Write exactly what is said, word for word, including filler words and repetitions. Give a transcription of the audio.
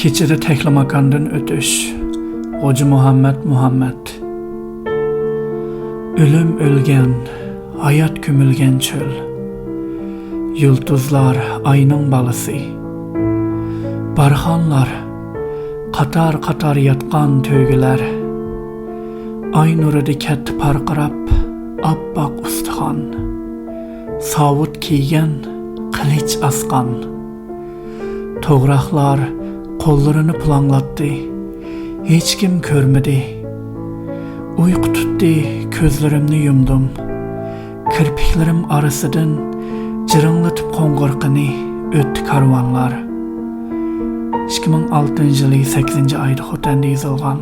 كېچىدە تەكلىماكاندىن ئۆتۈش. غوجىمۇھەممەت مۇھەممەت. ئۆلۈم ئۆلگەن، ھايات كۆمۈلگەن چۆل. يۇلتۇزلار ئاينىڭ بالىسى. بارخانلار، قاتار-قاتار ياتقان تۆگىلەر. ئاي نۇرىدا كەتتى پارقىراپ ئاپئاق ئۇستىخان. ساۋۇت كىيگەن، قىلىچ ئاسقان. توغراقلار قوللىرىنى پۇلاڭلاتتى. ھېچكىم كۆرمىدى. ئۇيقۇ تۇتتى، كۆزلىرىمنى يۇمدۇم. كىرپىكلىرىم ئارىسىدىن جىرىڭلىتىپ قوڭغۇرىقىنى ئۆتتى كارۋانلار. ئىككى مىڭ ئالتىنچى يىلى سەككىزىنچى ئايدا خوتەندە يېزىلغان.